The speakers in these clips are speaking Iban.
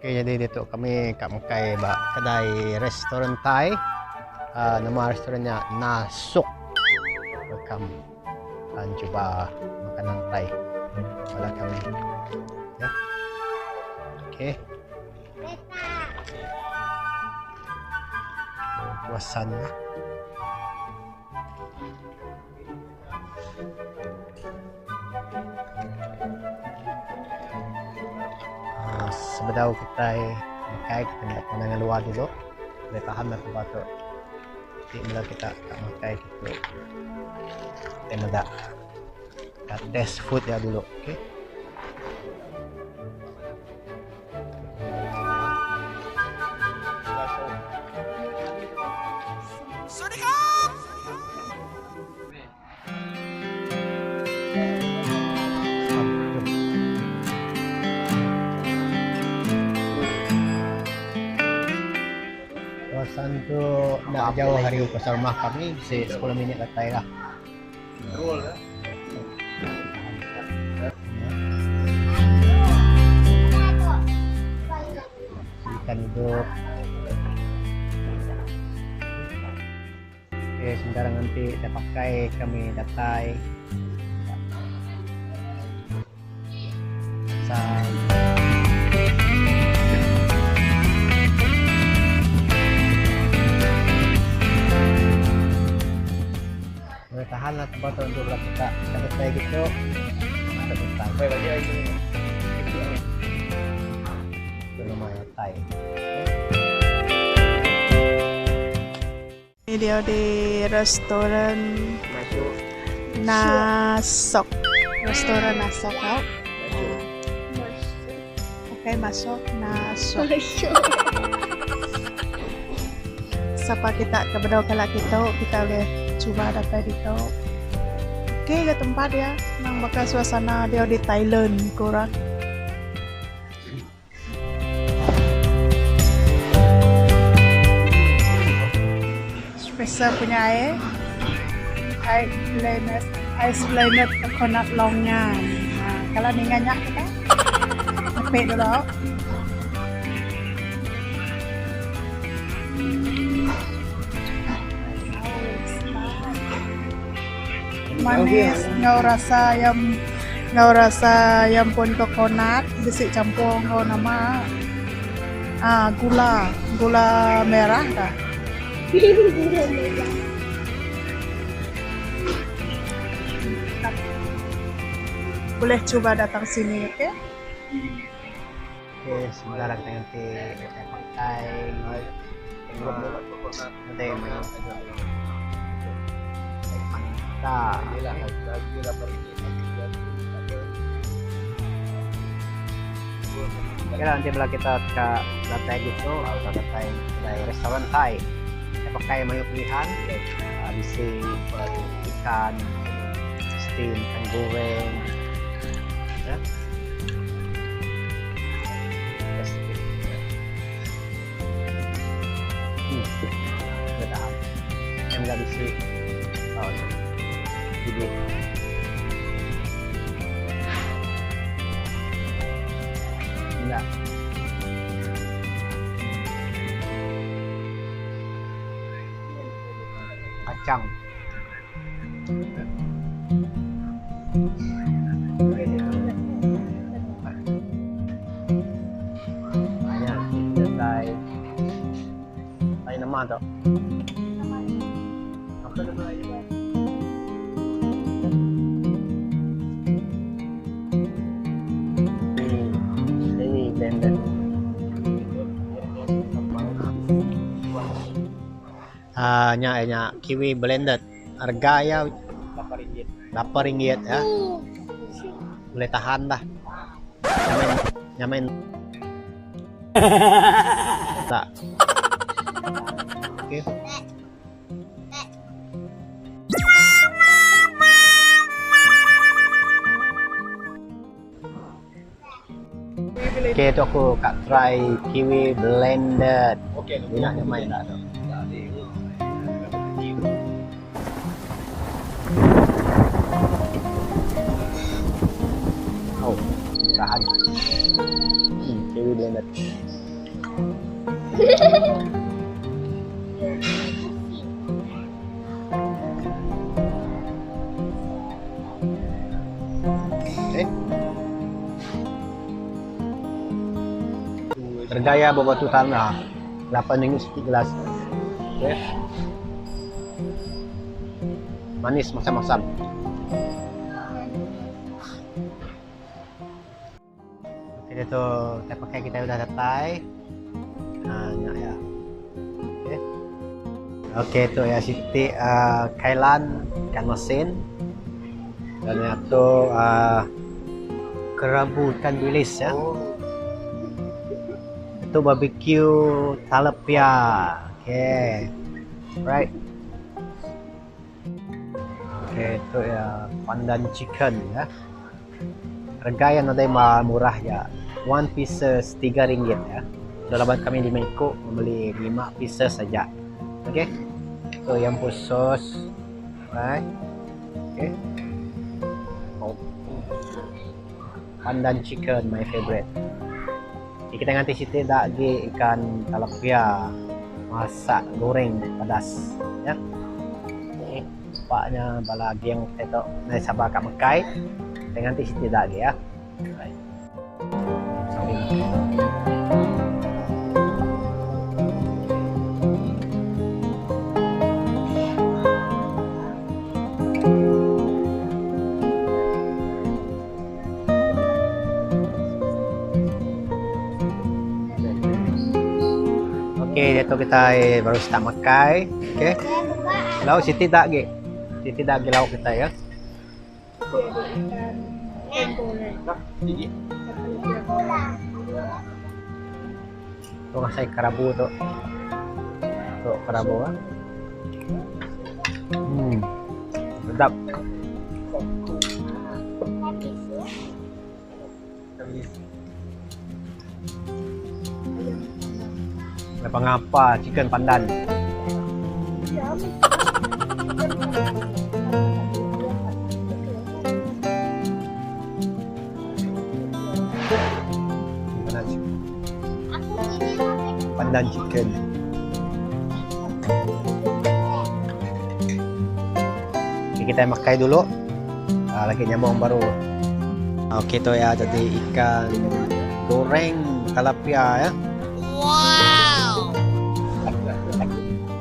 Okay, jadi ditu kami ka makai ba kedai restoran Thai. Uh, nama restoran nya Nasuk. Welcome. Dan cuba makanan Thai. Bala kami. Ya. Okay. Kawasan ya. Ah, sebedau kitai makai kita enda pernah ngeluar dulu boleh tahan lah tempat tu ti mula kita ka makai kitu kita meda ka test food dia dulu okey. Kawasan tu enda jauh ari pasar rumah kami bisi sepuluh minit datai lah. Ikan hidup. Okay, sementara nanti dah pakai kami datai. Sa Boleh tahan lah tempat tu untuk belah kita. Kita datai gitu. Kita datai. Baik, bagi lagi. Itu nama datai. Video di restoran Nasok. Restoran Nasok tau. Okay, masuk Nasok. Sapa kita ke bedau kala kitu, kita ulih cuba datai ditu. Okey ga tempat dia, nang baka suasana diau di Thailand ku orang. Special punya air. Air blended, ice blended coconut longan. Ha, kalau ninga nya kita apik dulu. Manis enggau rasa ayam enggau rasa ayam pun coconut bisi campur enggau nama aaa gula gula merah ka. Boleh cuba datang sini okey. Okey sebentar kita nganti pakai Nanti main Panta. Okay lah, nanti bila kita ke datai gitu atau datai kedai restoran Thai, kita pakai mayuh pilihan, uh, bisi ikan, steam, ikan goreng, ya. Yang dah bisi. Oh, bibit. Enggak. Kacang. Nya datai ai nama tu. Apa nama ai? Ini blended. Ah nya nya kiwi blended. Harga iya lapan ringgit ya. Boleh tahan lah. Nyaman nyaman. Tak. Okey. Okey tu aku kak try kiwi blended. Okey, nak nyaman tak tu. Oh, tahan. Kiwi blended. Rega iya ba batu tanah RM8 siti gelas. Okay. Manis masam-masam. Okey diatu tai pakai kitai udah datai. Ha nya iya. Okey. Okey tu iya siti uhh kailan ikan masin. Dan iya tu uhh kerabu ikan bilis ya. Tu barbecue talapia. Okey. Right. Okey tu iya pandan chicken ya. Rega iya nadai murah ja. One pieces RM3 ya. So laban kami lima iku membeli lima pieces aja. Okey. So iya empu sos. Alright. Okey. Oh. Pandan chicken my favorite. Okay, kita nganti siti da agi ikan talapia masak goreng pedas ya. Okay. Pak nya bala geng kita tu nai sabar ka mekai. Kita nganti siti da agi ya. Right. Sambil makai. Okey, diatu kitai baru start makai. Okey. Lauk siti da agi. Siti da agi lauk kitai ya. Tu asai kerabu tu. Tu kerabu ah. Hmm. Sedap. Lepas ngapa chicken pandan. Pandan chicken. Okay, kita makai dulu. Uh, lagi nyambung baru. Okey tu ya jadi ikan goreng talapia ya. Wow.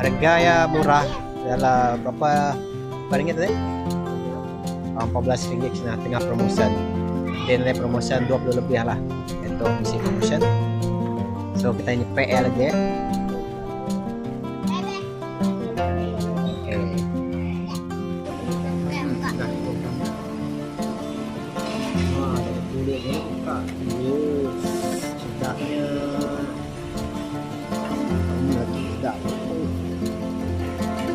Harga ya murah dalam berapa berapa ringgit tadi? RM14 kena tengah promotion. Dia nilai promotion 20 lebih lah. Itu misi promotion. So kita ini PL lagi ya. Okay. Wah, ada kulit ni buka. Yes, sedapnya. Ini lagi sedap.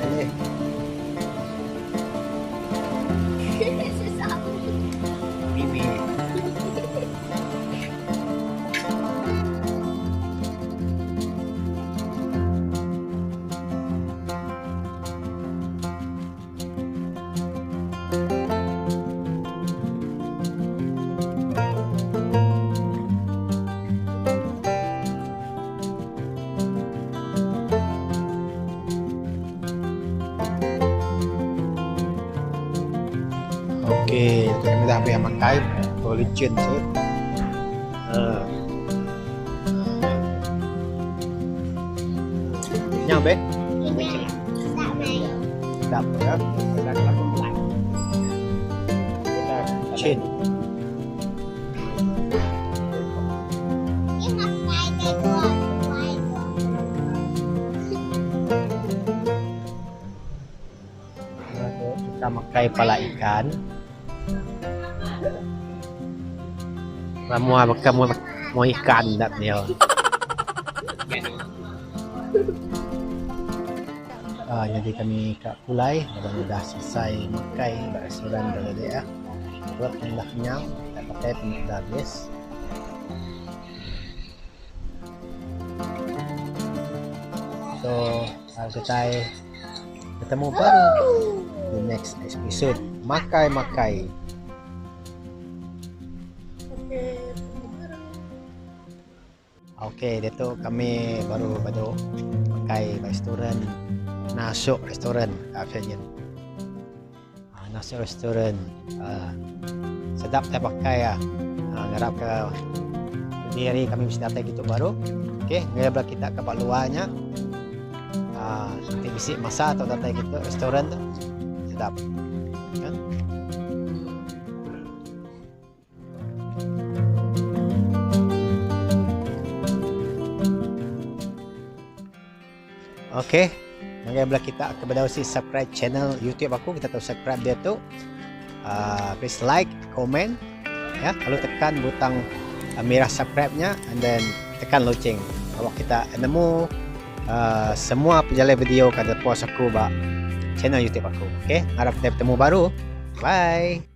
Boleh. Bibi. Okey, kami dah habis makan. Oh, licin sikit. Ha. Nyam be? Sedap ya. Chin. Kita makai pala ikan. Mua baka mua mua ikan dap dia. Uh, jadi kami kat Pulai laban udah selesai makai ba restoran da tadi ah. Perut pun dah kenyang, tak pakai pun dah habis. So, uh, kita bertemu baru di next episode. Makai-makai. Okey, temu baru. Okey, diatu kami baru badu makai ba restoran Nasuk Restaurant kat Afian. Ah, Nasuk Restaurant. Ah, sedap tai pakai ah. Ah, ngarap ke Di hari kami bisi datai kitu baru. Okey, ngagai bala kita ke ba luar nya. Uh, enti bisi masa atau datai kitu restoran tu sedap. Ya. Okey, ngagai bala kita ke bedau si subscribe channel YouTube aku, kita tau subscribe dia tu. Uh, please like, comment, ya, lalu tekan butang uh, merah subscribe-nya and then tekan loceng. Awak kita nemu uh, semua pejalai video kada post aku ba channel YouTube aku. Okey, harap kita bertemu baru. Bye.